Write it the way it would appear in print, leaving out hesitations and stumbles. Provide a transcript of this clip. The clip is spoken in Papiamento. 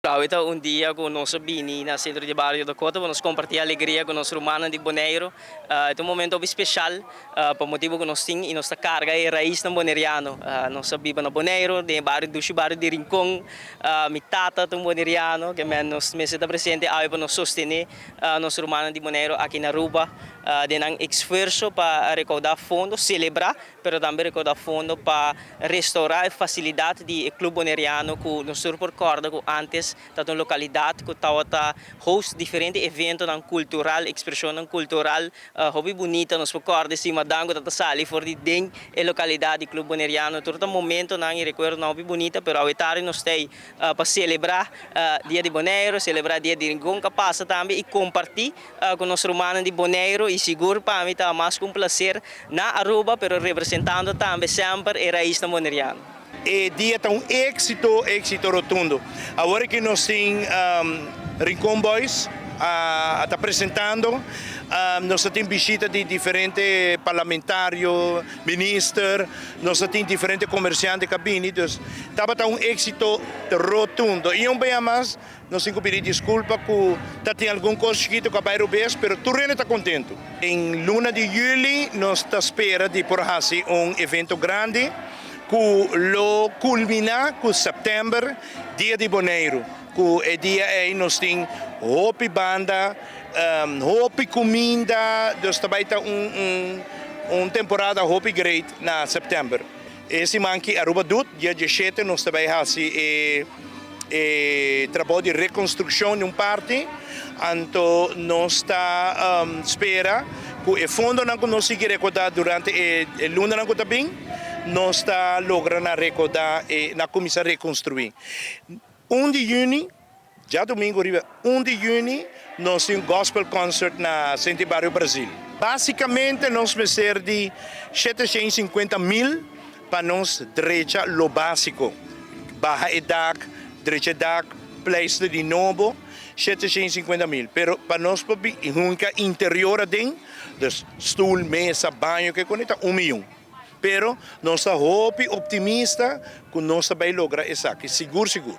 Awe ta un dia ku nos a bini na Sentro di Bario Dakota pa nos kompartí alegria ku nos rumannan di Boneiru. E ta un momento hopi speshal pa motibu ku nos tin i nos ta karga e raisnan boneriano. Nos a biba na Boneiru, den e bario dushi bario di Rincon. Mi tata ta un boneriano, ke men nos mester ta presente awe pa nos sostené nos rumannan di Boneiru aki na Aruba den nan esfuerso pa rekoudá fondo, selebrá pero tambe recorda fondo pa restaura e facilidad di e Club Boneriano cu nos tur por corda cu antes tabata un localidad cu tabata host diferente eventonan cultural, expresionnan cultural hopi bunita. Nos por corda e simadan cu tabata sali for di den e localidad di Club Boneriano. Tur ta momentonan y recuerdonan hopi bunita, pero awe tardi nos ta ey pa celebra Dia di Boneiro, celebra Dia di Rincon cu a pasa tambe y comparti cu nos rumannan di Boneiru y sigur pa mi ta mas cu un placer na Aruba pero representando tambe semper e raisnan boneriano. E dia ta un exito, exito rotundo. Awor ki nos tin Rincon Boys a ta presentando, nos ta tin bishita di diferente parlamentario, minister, nos ta tin diferente comerciante cu a bini, dus tabata un exito rotundo. Y un bia mas Nos tin ku pidi diskulpa ku ta tin algun kos chikitu ku a bai robes, pero tur hende ta kontentu. Den luna di yüli nos ta spera di por hasi un evento grandi ku lo kulminá ku sèptèmber, Dia di Boneiru. Ku e dia ei nos tin hopi banda, hopi kuminda, dus ta bai ta un temporada hopi great na sèptèmber. E siman ki Aruba Doet, dia diesshete, nos ta bai hasi e e trabou di rekonstrukshon di un parti. Anto nos ta spera ku e fondonan ku nos sigui rekodá durante e lunanan ku ta bin, nos ta logra na rekodá e na kuminsá rekonstruí. Un di yüni. Djadumingu riba un di yüni nos tin un gospel concert na Senti Bario Brasil. Básicamente nos mester di 750 mil pa nos drecha lo básico, baha e dak, drecha e dak, pleister di nobo, 750 mil. Pero pa nos por bin hunka interior aden, dus stoel, mesa, baño, ke kone ta un miyon. Pero nos ta hopi optimista ku nos ta bai logra esaki, sigur sigur.